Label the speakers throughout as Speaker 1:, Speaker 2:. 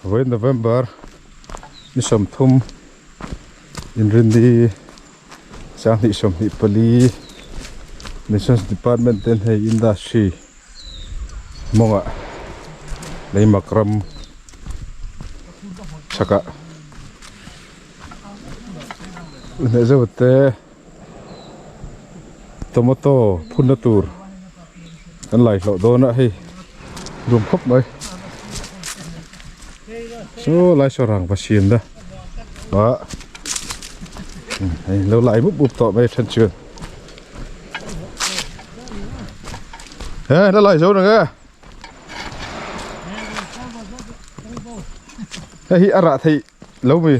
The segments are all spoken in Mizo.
Speaker 1: Vawiin November ni sawmthum inrinni sanghnih sawmhnih pali Missions Department ten hei industry mawngah leimak ram chhakah hneh zeuh te tomato phunna tur kan lai hlauh dawn a hei dum khawp mai saw lai saw rangva siam na ah hei lo lai mup mup tawh mai a then chuan he la lai zo reng e hei hi a rah theih lo mi.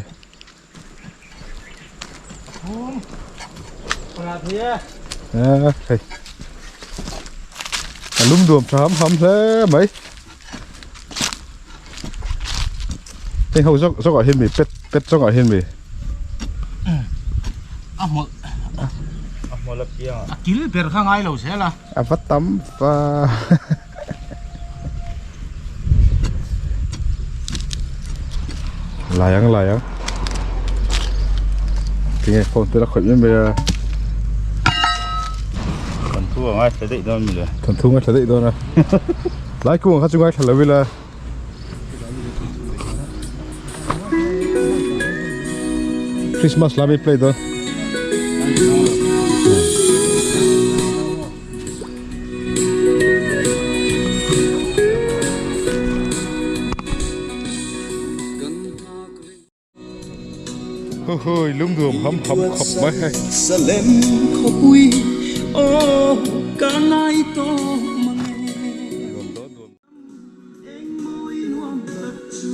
Speaker 1: Hei a lum duam tha ham ham hle mai heng ho zawk zawk ah hian mi pet pet zawk ah hian mi
Speaker 2: a hmawlh a hmawlh a piang a kil ber kha ngai lo zel a
Speaker 1: a va tam va Lai ang lai ang tinge phone te la khawih mai mai a
Speaker 2: Thanthu a ngaithla daih dawn mi le
Speaker 1: Thanthu ngaithla daih dawn a lai kung kha chu ngaithla lo ila Christmas lam i play dawn Hui lung nuam ham ham khawp mai hei.
Speaker 3: Salem khawpui aw ka ngai tawh mang e. Eng mawi nuam tak chu.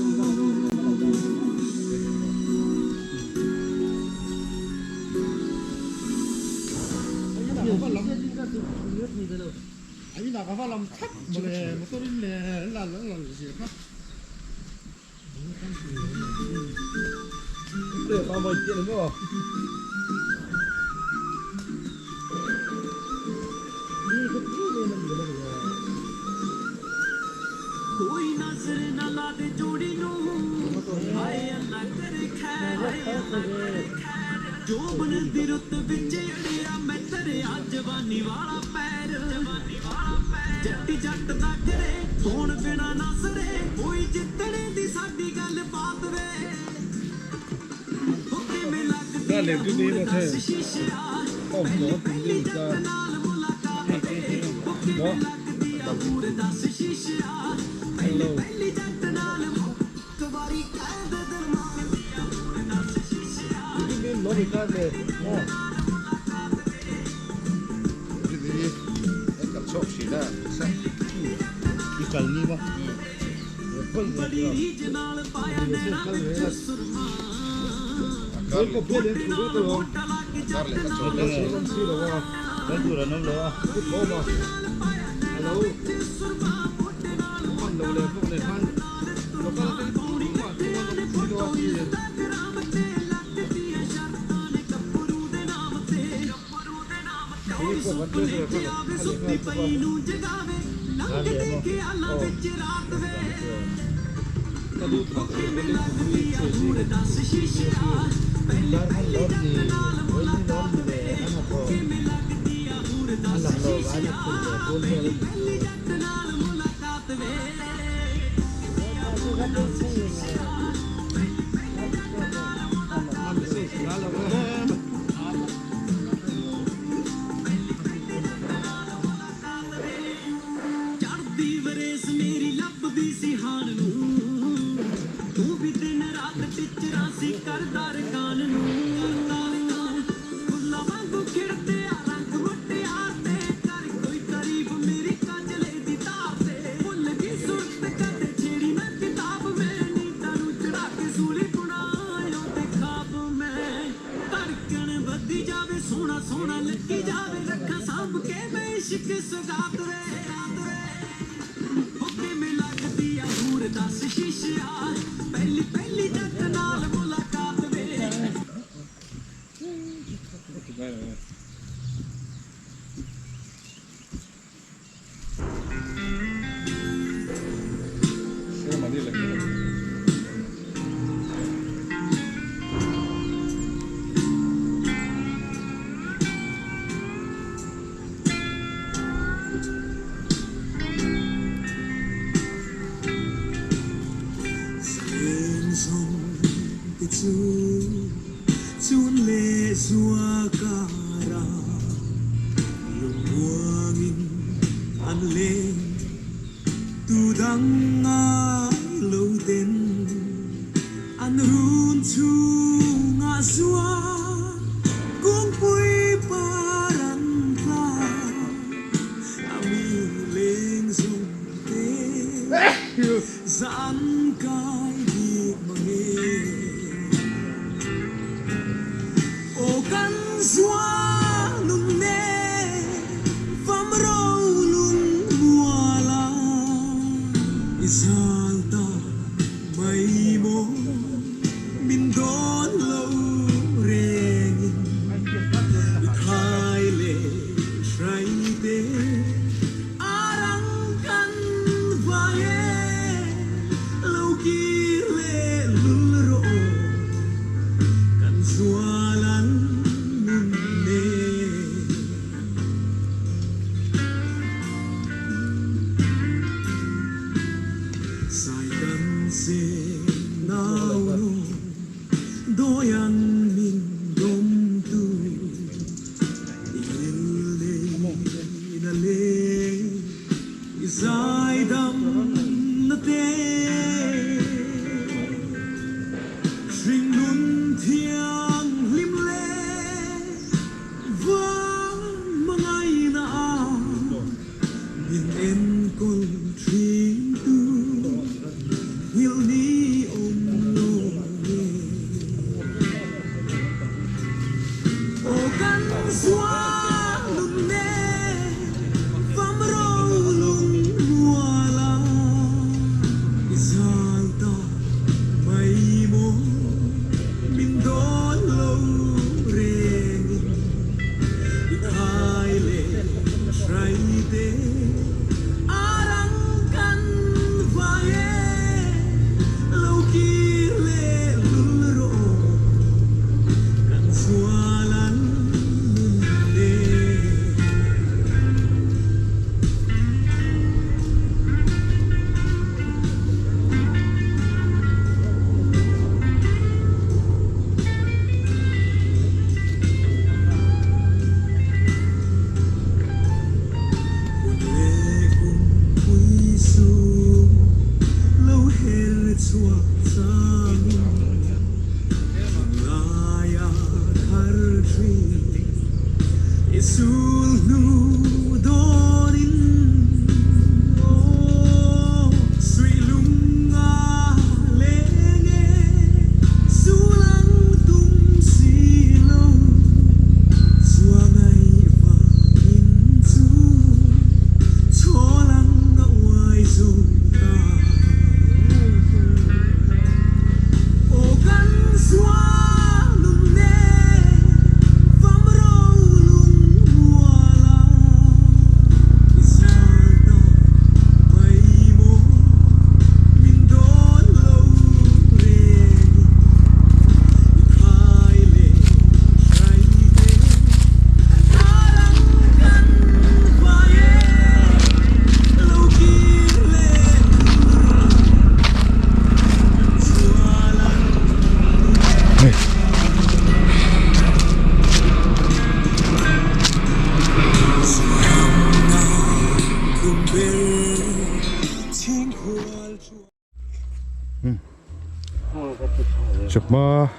Speaker 1: Chawhma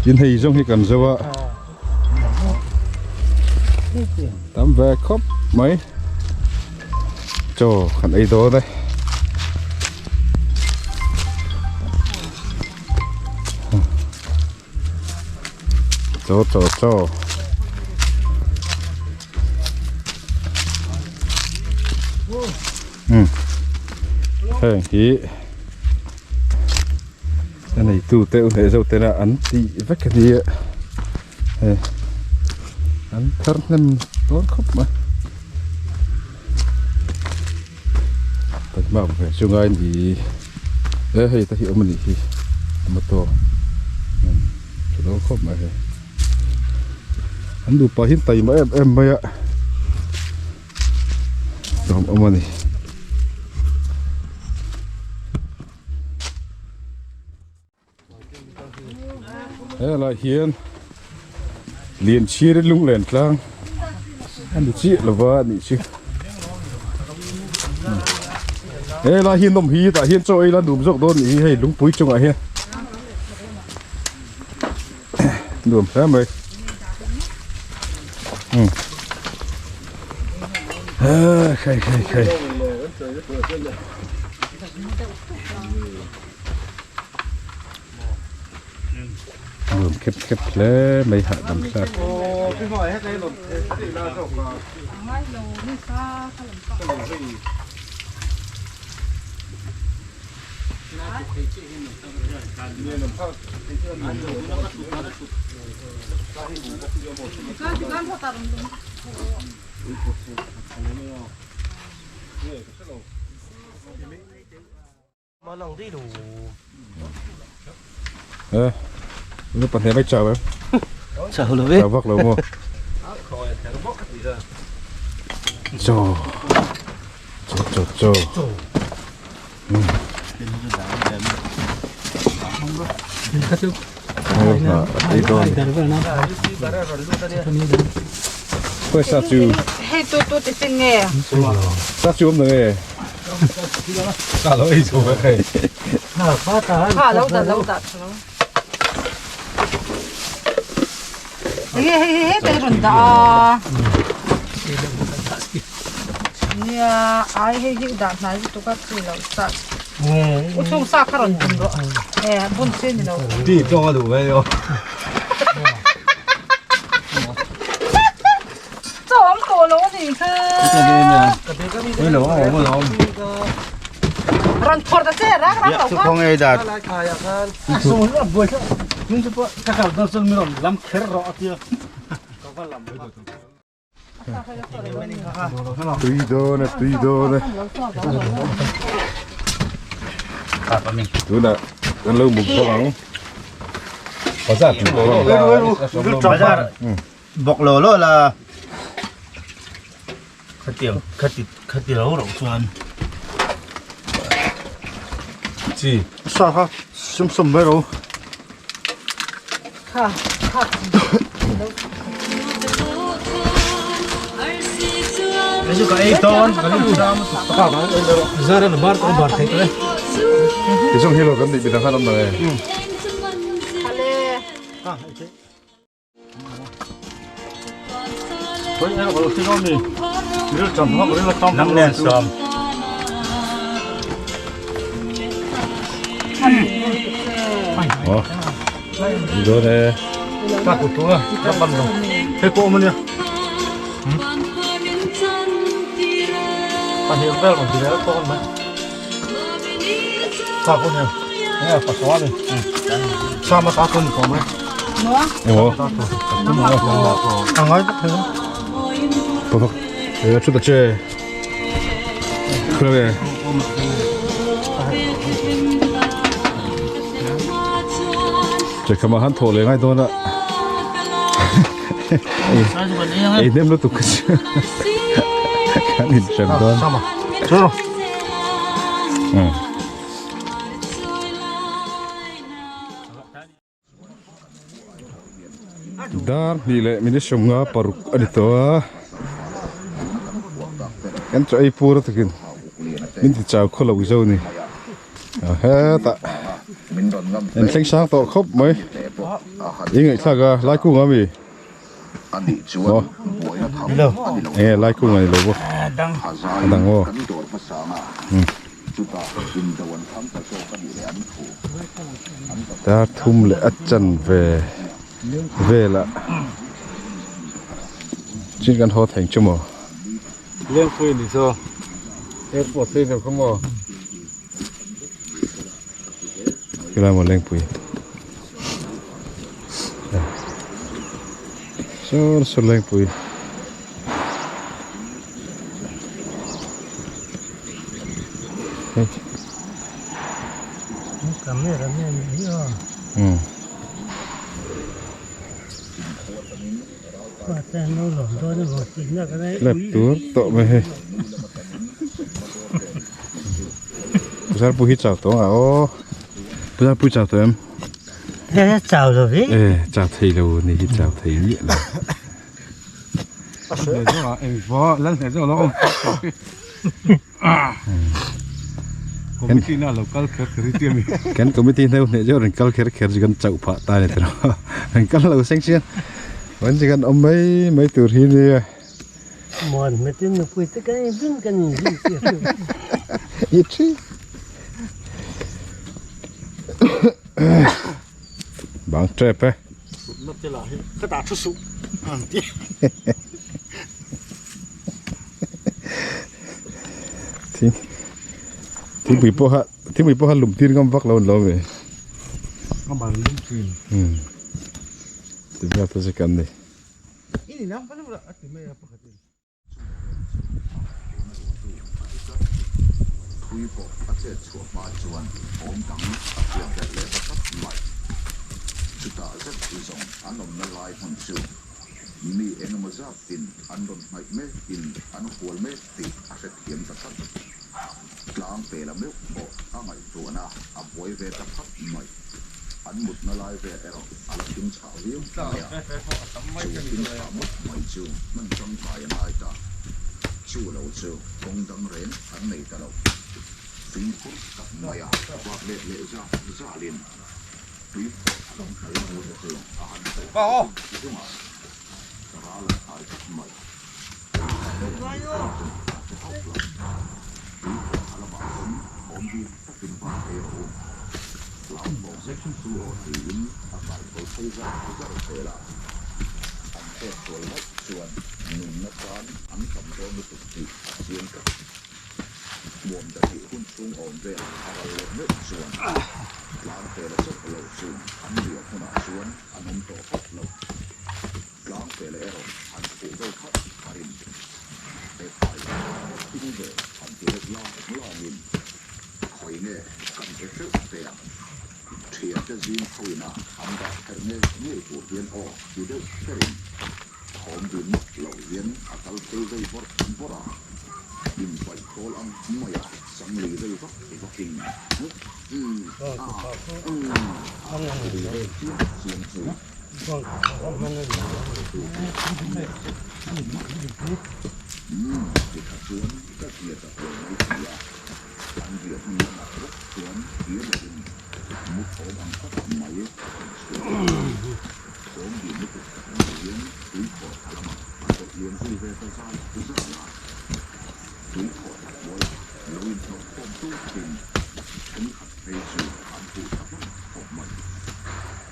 Speaker 1: in hei zawng hi kan zo a tam ve khawp mai chaw kan ei dawn e. Chaw chaw chaw. Um heng hi a neitu te u hneh zo tena an tih vek a ni a hei an thar hnem dawn khawp mai taihmak ve chunga in ih. He hei te hi awm a nih hi tomato tha dawn khawp mai hei an nupa hi an taima em em mai a lawm awm a ni. Helai hian Lianchhir lunglen tlang a ni chiah lova a nih chu helai hi nawm hi tah hian chaw ei la nuam zawk dawn a nih hi hei lungpui chungah hian nuam hle mai khai khai khai. Nuam khep khep hle mai hahdam thlak. Ê, nó bật này bay chào em.
Speaker 2: Chào lo ve.
Speaker 1: Chào vak lo mo. Chaw. Chaw chaw chaw. Khawi sa chu?
Speaker 4: Hei tu tu ti sin nge?
Speaker 1: Sa chu awm lo nge? Sa lo ei zo vek hei.
Speaker 4: Kha lo dah lo dah tha lo. Hei hei hei hei rawn dah a. Nia ai hei hi dah hnai lutuk a chi lo sa. U chung sa kha rawn bun rawh. E bun chi ni lo.
Speaker 1: Ti tawng a duh ve yo.
Speaker 4: Chaw awm tawh lo a nih kha. Rawn phawrh ta che rak rak lo kha.
Speaker 1: Tui dawn e tui dawn e. Tunah kan lo muk bawk ang. Bazar
Speaker 2: bawk lo lo la khatiang khati khati lo ro chuan
Speaker 1: chi
Speaker 2: sa kha sum sum mai ro
Speaker 4: kha kha
Speaker 1: Ti zawng hi lo kan nih midang khan awm lo e.
Speaker 2: Nang nen sawm.
Speaker 1: Ờ. Rồi nè.
Speaker 2: Ta của tôi ta bắn rồi. Thế cô mà nè. Ta hiểu vel còn gì đấy con mà. Ta con nè. Nghe phải xóa đi. Sao mà ta con có mấy?
Speaker 1: Ủa.
Speaker 2: Thằng ấy thế.
Speaker 1: Thôi thôi. Để chút ta chơi. 그러게. Che kama han thaw leh ngai dawn a. Ei hnem lutuk ka chu. Kan inhrem dawn. Dar hnih leh minute sawmnga paruk a ni tawh a kan chaw ei pur a takin min ti chau khaw lo zo a ni a hetah in thleng sang tawh khawp mai i ngaihthlak a lai kung a mi aw enge lai kung a ni lo bawk a dang aw. Dar thum leh a chanve velah chin kan haw thei chu maw. Lengpui ni chu airport phei ve kha maw. Khilai maw Lengpui. Saw saw Lengpui. Um. Lep tur tawh mai hei. Puzar pui hi chau tawh ang a aw. Puzar pui chau tawh em?
Speaker 5: Chau lo ve.
Speaker 1: E chau thei lo ni hi chau thei miah lo.
Speaker 6: Committee na lo kal kher kher hi tia mi.
Speaker 1: Kan committee hneu hneh zeuh rawn kal kher kher chu kan chauh phah ta a ni tiraw. Rawn kal lo seng chian. Rawn chi kan awm mai mai tur hi nia.
Speaker 5: Muan hmetin nupui te kan inzin kan inzin tir chu.
Speaker 1: I thi. Bang trep e.
Speaker 2: Na te lah hi ka dah thu suh ang ti.
Speaker 1: Thing thingpui pawh kha thingpui pawh kha lum tir ngam vak lo an lo ve.
Speaker 6: A man lum thin.
Speaker 1: Um. Ti vel te chu kan ni.
Speaker 6: A ti mai a pakhat in.
Speaker 7: Thui pawh a chet chhuah hma chuan awm dang a hriat belh leh ta tlat mai. Chutah zet zawng an awmna lai hmun chu mi engemaw zatin an rawn hnaih mekin an hual mek tih a hrethiam ta tlat. Tlang pela meuh pawh a ngaihtuahna a buai ve ta phat mai. An mutna lai vel erawh a la thim chhah viau mai a, chu thim chhah mawt mai chu hman tangkai a ngai ta. Chu lo chu kawng dang reng an nei ta lo. Fimkhur tak maia vak let leh zak zalin tui phawrh a lam hnai hmu te chu a han sawi zung zung a, ral an thai tak mai. Tlang pela erawh han fuh vei khat kharin he phai thing ve han ti reuh lang langin khawi nge kan pe hreuh te ang. Thiante zing thoina an dah kher nge ngei tur hian aw ti deuh kherin thawm din mawt lo hian a kal phei vei bawrh bawrh a, inpaih khawl ang maia sangli vei vak vakin umm ah umm ah a ti vel chiam chiam chu.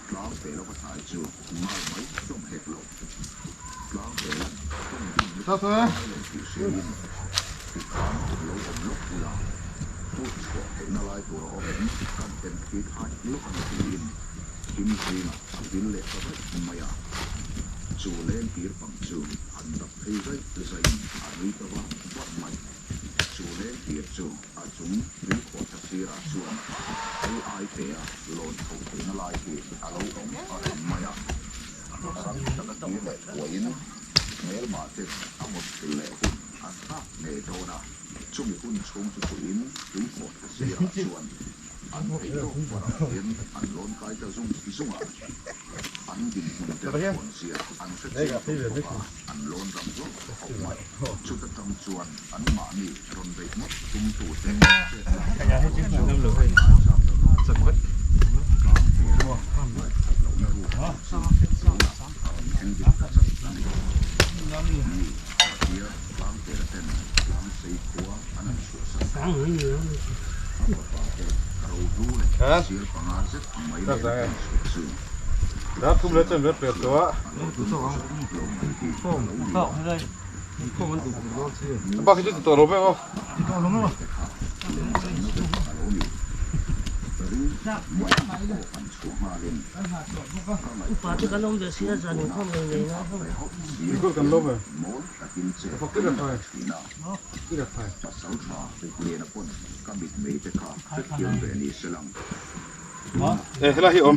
Speaker 7: Tlang pe lova hnai chu ngai mai hlawm hek lo. Tlang pe lan tawng ding lutuk ngai lo tih hriain tikhan lo awm lawk ula, put chhuah theihna lai tur a awm em kan en khi thai lawk ang tiin thim zingah a vil leh ta daih mai a. Chu leng tir pang chu han dap phei zaih zaihin a nui ta var var mai. Chu leng tir chu A chung tuikhuah tha sirah chuan hei ai te a lawn chho theihna lai hi a lo awm a reng mai a. Ram taka kir leh thuaiin hmelmah te a mut thil leh hun an nghak ngei dawn a, chumi hun chhung chu chuhin tuikhuah tha sirah chuan an theih tawk barah hian an lawn kai ta zung zung a. An dinhmun te khawn zia an hre chiang hlawm bawk a, an lawn ram hlawm khawp mai. Chuta tang chuan an mahni rawn beih ngawt tumtute chet lak dan tur chu an ngaizam ta hlawm mai. Tlangpela ngaihkhat lohna ruk chu tunah a rawn thleng dik ta chat a ni. Ni, Tia Tlangpela ten Tlangsei khua an han chhuahsan ta. A fapa te rohlu leh sial panga zet mai nen a pen chhuah chu Tlangpela chuan a lo tum ta zawk lo mai hi a lo ni a.
Speaker 1: E helai hi awm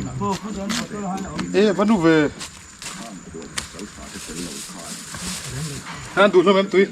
Speaker 1: e va nu ve an duh hlawm em tui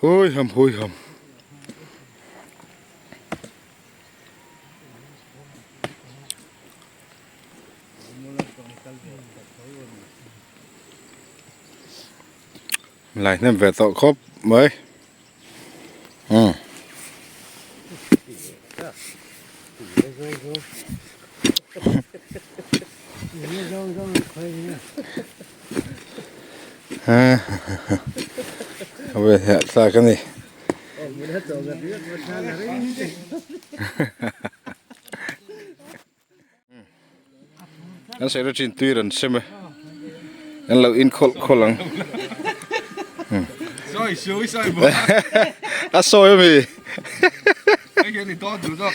Speaker 1: Hui ham hui ham. Lại nem về tọ khốp mới. Ừ. Ha. Về hẹn xa cái này. Anh sẽ ra trên tuy rằng xem anh lâu in khol khol lăng.
Speaker 6: Soi soi soi bộ.
Speaker 1: À soi mi.
Speaker 6: Cái này to đủ rồi.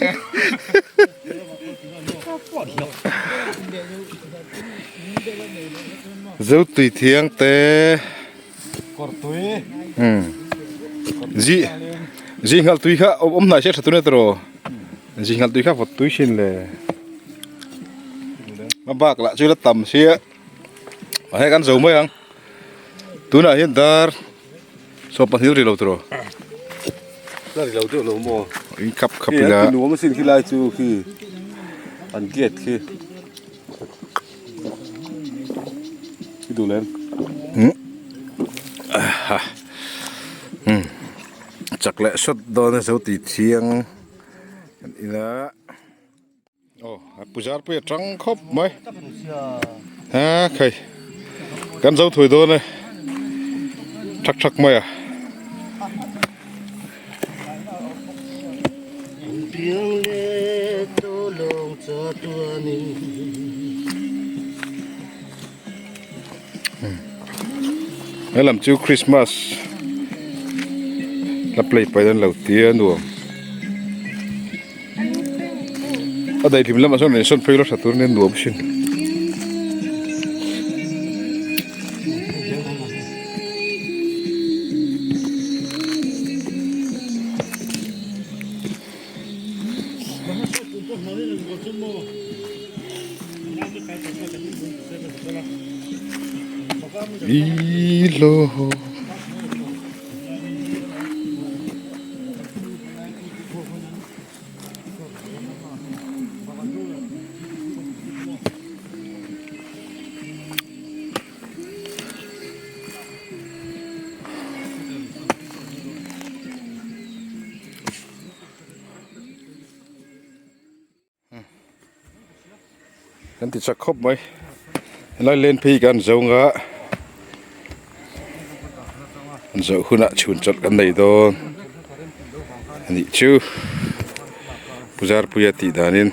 Speaker 1: Dấu tùy thiêng tê. Ừ. Gì gì ngal tùy khá ông này sẽ thật rồi. Gì ngal tùy khá vật tùy xin lệ. Mà bạc lại chưa là tầm xia. Mà hay ăn dầu mới ăn. Túi này hiện tại số bao nhiêu rồi rồi.
Speaker 6: Là lâu rồi lâu mò.
Speaker 1: In khắp khắp là.
Speaker 6: Cái nuông xin khi lai chú khi ăn kiệt khi. Khi đủ lên.
Speaker 1: Ừ. Chắc lẽ xuất đó là dấu tì thiêng. Ila. Ồ, pujar pui trăng khop mấy. Ha, khơi. Kan dấu thổi đó này. Chắc chắc mấy à. Đây làm chú Christmas. Là play phải đến đầu tiên luôn. Ở đây thì mình làm sao này sơn phơi nó sạch nên nuông xin. Ilo. Kan ti chak khawp mai. Helai len phei kan zo nga an zoh hunah chhun chawlh kan nei dawn a nih chu Puzarpuia tih danin.